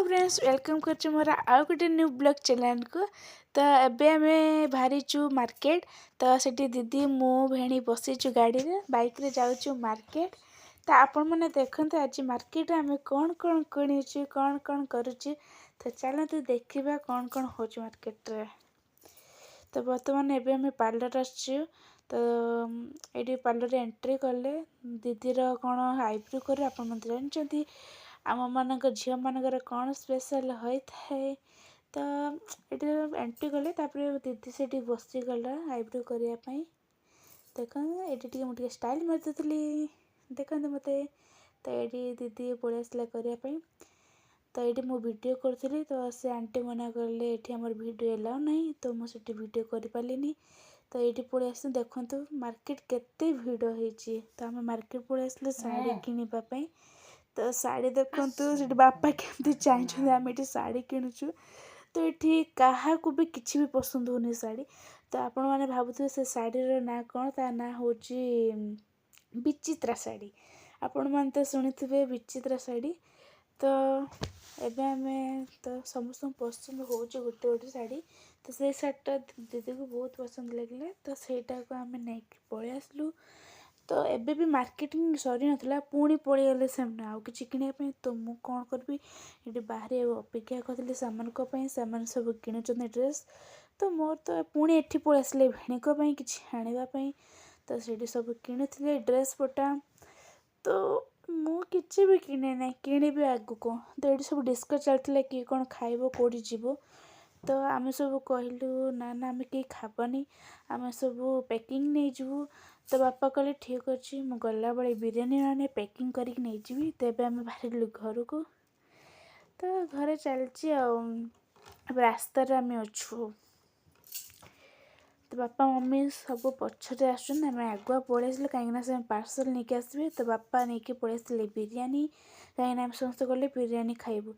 Friends, welcome କରୁଛି ମୋର ଆଉ ଗୋଟେ ନ୍ୟୁ ବ୍ଲଗ୍ ଚ୍ୟାନେଲ୍କୁ। ତ ଏବେ ଆମେ ବାହାରିଛୁ ମାର୍କେଟ। ତ ସେଠି ଦିଦି, ମୁଁ, ଭେଣୀ ବସିଛୁ ଗାଡ଼ିରେ, ବାଇକ୍ରେ ଯାଉଛୁ ମାର୍କେଟ। ତ ଆପଣମାନେ ଦେଖନ୍ତୁ, ଆଜି ମାର୍କେଟରେ ଆମେ କ'ଣ କ'ଣ କିଣିଛୁ, କ'ଣ କ'ଣ କରୁଛୁ। ତ ଚାଲନ୍ତୁ ଦେଖିବା କ'ଣ କ'ଣ ହେଉଛି ମାର୍କେଟରେ। ତ ବର୍ତ୍ତମାନ ଏବେ ଆମେ ପାର୍ଲର ଆସିଛୁ। ତ ଏଇଠି ପାର୍ଲରରେ ଏଣ୍ଟ୍ରି କଲେ, ଦିଦିର କ'ଣ ଆଇବ୍ରୋ କରେ। ଆପଣମାନେ ଜାଣିଛନ୍ତି, ଆମମାନଙ୍କ ଝିଅମାନଙ୍କର କ'ଣ ସ୍ପେଶାଲ୍ ହୋଇଥାଏ। ତ ଏଠି ଏଣ୍ଟ୍ରି କଲେ, ତାପରେ ଦିଦି ସେଠି ବସିଗଲା ଆଇବ୍ରୋ କରିବା ପାଇଁ। ଦେଖନ୍ତୁ, ଏଇଠି ଟିକେ ମୁଁ ଟିକେ ଷ୍ଟାଇଲ୍ ମାରିଦେଉଥିଲି, ଦେଖନ୍ତୁ ମୋତେ। ତ ଏଇଠି ଦିଦି ପଳେଇ ଆସିଲା କରିବା ପାଇଁ। ତ ଏଇଠି ମୁଁ ଭିଡ଼ିଓ କରୁଥିଲି, ତ ସେ ଆଣ୍ଟି ମନା କଲେ, ଏଠି ଆମର ଭିଡ଼ିଓ ଏଲାଉ ନାହିଁ। ତ ମୁଁ ସେଠି ଭିଡ଼ିଓ କରିପାରିଲିନି। ତ ଏଇଠି ପଳେଇ ଆସିଲି। ଦେଖନ୍ତୁ, ମାର୍କେଟ କେତେ ଭିଡ଼ ହେଇଛି। ତ ଆମେ ମାର୍କେଟ ପଳେଇ ଆସିଲୁ ଶାଢ଼ୀ କିଣିବା ପାଇଁ। ତ ଶାଢ଼ୀ ଦେଖନ୍ତୁ, ସେଠି ବାପା କେମିତି ଚାହିଁଛନ୍ତି, ଆମେ ଏଠି ଶାଢ଼ୀ କିଣୁଛୁ। ତ ଏଠି କାହାକୁ ବି କିଛି ବି ପସନ୍ଦ ହେଉନି ଶାଢ଼ୀ। ତ ଆପଣମାନେ ଭାବୁଥିବେ ସେ ଶାଢ଼ୀର ନାଁ କ'ଣ? ତା ନାଁ ହେଉଛି ବିଚିତ୍ରା ଶାଢ଼ୀ। ଆପଣମାନେ ତ ଶୁଣିଥିବେ ବିଚିତ୍ରା ଶାଢ଼ୀ। ତ ଏବେ ଆମେ ତ ସମସ୍ତଙ୍କୁ ପସନ୍ଦ ହେଉଛି ଗୋଟେ ଗୋଟେ ଶାଢ଼ୀ। ତ ସେଇ ଶାଢ଼ୀଟା ଦିଦିକୁ ବହୁତ ପସନ୍ଦ ଲାଗିଲା, ତ ସେଇଟାକୁ ଆମେ ନେଇକି ପଳେଇ ଆସିଲୁ। ତ ଏବେ ବି ମାର୍କେଟିଂ ସରିନଥିଲା, ପୁଣି ପଳେଇଗଲେ ସେମାନେ ଆଉ କିଛି କିଣିବା ପାଇଁ। ତ ମୁଁ କ'ଣ କରିବି? ଏଠି ବାହାରେ ଅପେକ୍ଷା କରିଥିଲି ସେମାନଙ୍କ ପାଇଁ। ସେମାନେ ସବୁ କିଣୁଛନ୍ତି ଡ୍ରେସ୍। ତ ମୋର ତ ପୁଣି ଏଠି ପଳେଇ ଆସିଲେ ଭେଣୀଙ୍କ ପାଇଁ କିଛି ଆଣିବା ପାଇଁ। ତ ସେଇଠି ସବୁ କିଣୁଥିଲେ ଡ୍ରେସ୍ ପଟା। ତ ମୁଁ କିଛି ବି କିଣେ ନାହିଁ, କିଣିବି ଆଗକୁ। ତ ଏଇଠି ସବୁ ଡିସ୍କସ୍ ଚାଲିଥିଲା, କିଏ କ'ଣ ଖାଇବ, କେଉଁଠି ଯିବ। ତ ଆମେ ସବୁ କହିଲୁ, ନା ନା, ଆମେ କେହି ଖାବନି, ଆମେ ସବୁ ପ୍ୟାକିଂ ନେଇଯିବୁ। ତ ବାପା କହିଲେ, ଠିକ୍ ଅଛି, ମୁଁ ଗଲାବେଳେ ବିରିୟାନୀ ଆଣି ପ୍ୟାକିଂ କରିକି ନେଇଯିବି। ତ ଏବେ ଆମେ ବାହାରିଲୁ ଘରକୁ। ତ ଘରେ ଚାଲିଛି ଆଉ ଏବେ ରାସ୍ତାରେ ଆମେ ଅଛୁ। ତ ବାପା, ମମି ସବୁ ପଛରେ ଆସୁଛନ୍ତି, ଆମେ ଆଗୁଆ ପଳେଇ ଆସିଲୁ, କାହିଁକିନା ସେମାନେ ପାର୍ସଲ୍ ନେଇକି ଆସିବେ। ତ ବାପା ନେଇକି ପଳେଇ ଆସିଲେ ବିରିୟାନୀ, କାହିଁକିନା ଆମେ ସମସ୍ତେ ଗଲେ ବିରିୟାନୀ ଖାଇବୁ।